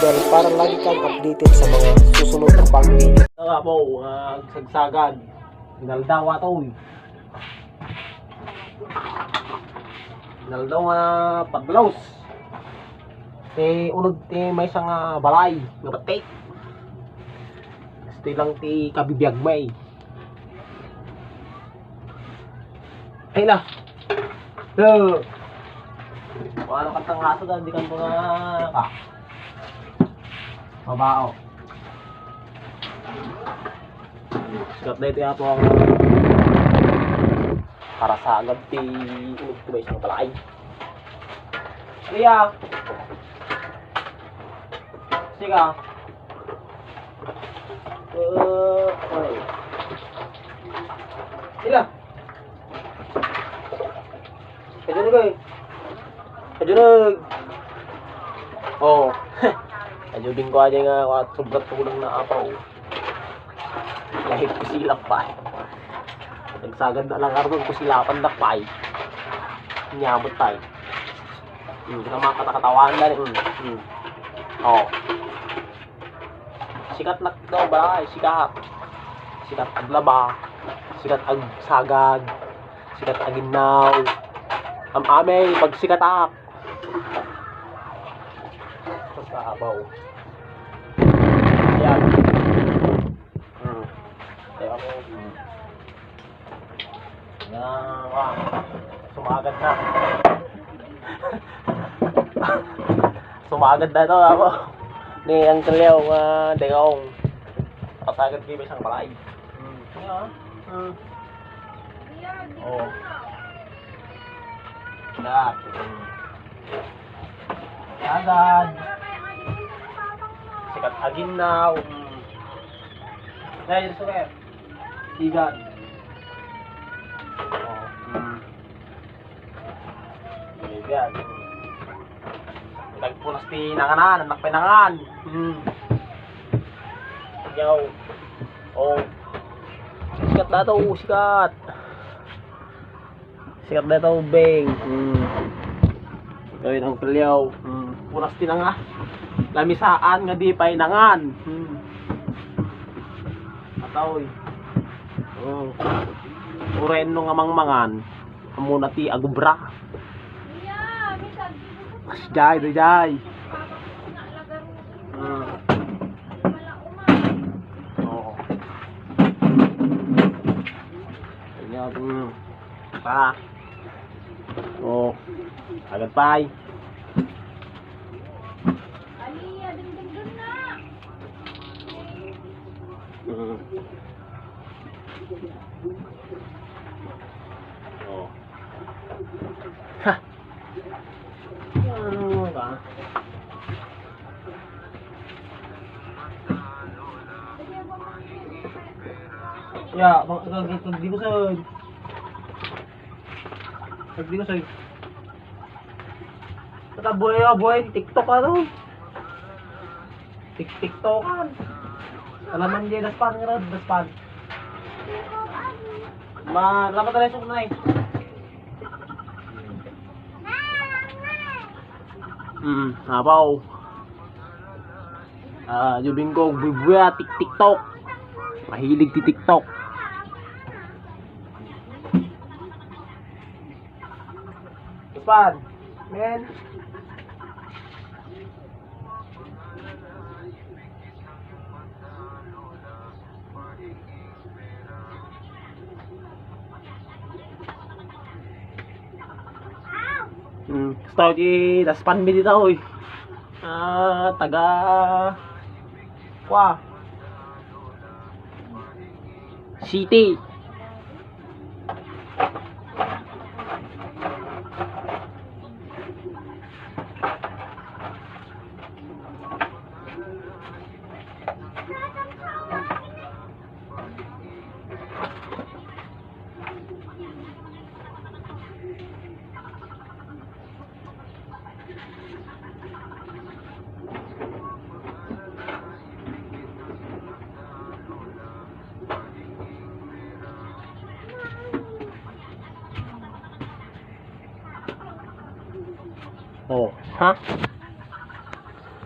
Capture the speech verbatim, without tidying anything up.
Dahil para lagi kang updated sa mga susunod na pang video. Nga po, ah, sagsagan. Ginaldawa to, eh. Ginaldaw nga paglaus. Ti unod ti maysa nga balay nga batik. Gusto lang ti kabibiag may. Ay na. So, paano ka tangaso dahil di ka mga ka? Mabao. Sikat na ito nga po ang karasagad ti ulog ti may isang balay. Iya. Siga. Uh, okay. Sila. Kajunag eh. Kajunag. Oh. Kajubing ko aja nga, wa, sobra tulang na apaw. Lahit ko silap pa eh. Nagsagad na lang karton ko silapan na pa eh. Nyamot pa eh. Hmm, kita mga katakatawan na rin. Hmm. Hmm. Oh. Sikat na daw ba? Ay, sikat. Sikat aglaba. Sikat agsagad. Sikat aginnaw. Am-amay, pagsikatak. Basta abaw. Yan. Hmm. Kaya mo, hmm. Yan, wa. Sumagad na. Sumagad na to, ako. Ni Uncle Leo, ah, Dengong. Pasagad kayo isang balay. Hmm. Yan. Hmm. Oh. Yan. Hmm. Sagad. Sikat aginnaw. Hmm. Dahil sa kaya. Sigat. Oh, hmm. Sigat. Nagpunas ti nanganan, anak pinangan. Hmm. Yaw. Oh. Sikat na to, sikat. Sikat na ito, Beng. Hmm. Gawin ang piliyaw. Hmm. Punas ti nanga. Lamisaan nga di pay nangan. Hmm. Ataw, eh. Oh. Uray no nga mangmangan. Amo na ti agubra. Mas jay, do jay. Hmm. Oo. Kanya, hmm. Pa. Oh. Agad pay. Mm. Oh. Ha. Ano ba? Ya, bang, bang, bang, di ko sa Pag di ko sa Kata buhay, ah, buhay, TikTok, ano? Tik-, TikTokan. Alaman niya, daspan nga rin, daspan. Ma, dapat na yung suknay. Mm, apaw. Ah, Jubing ko, bubuya, tik-, TikTok. Mahilig ti TikTok. Fun, man. Hmm, gusto ko di daspan mi dita, oy. Ah, taga, kwa. City. Oh, ha?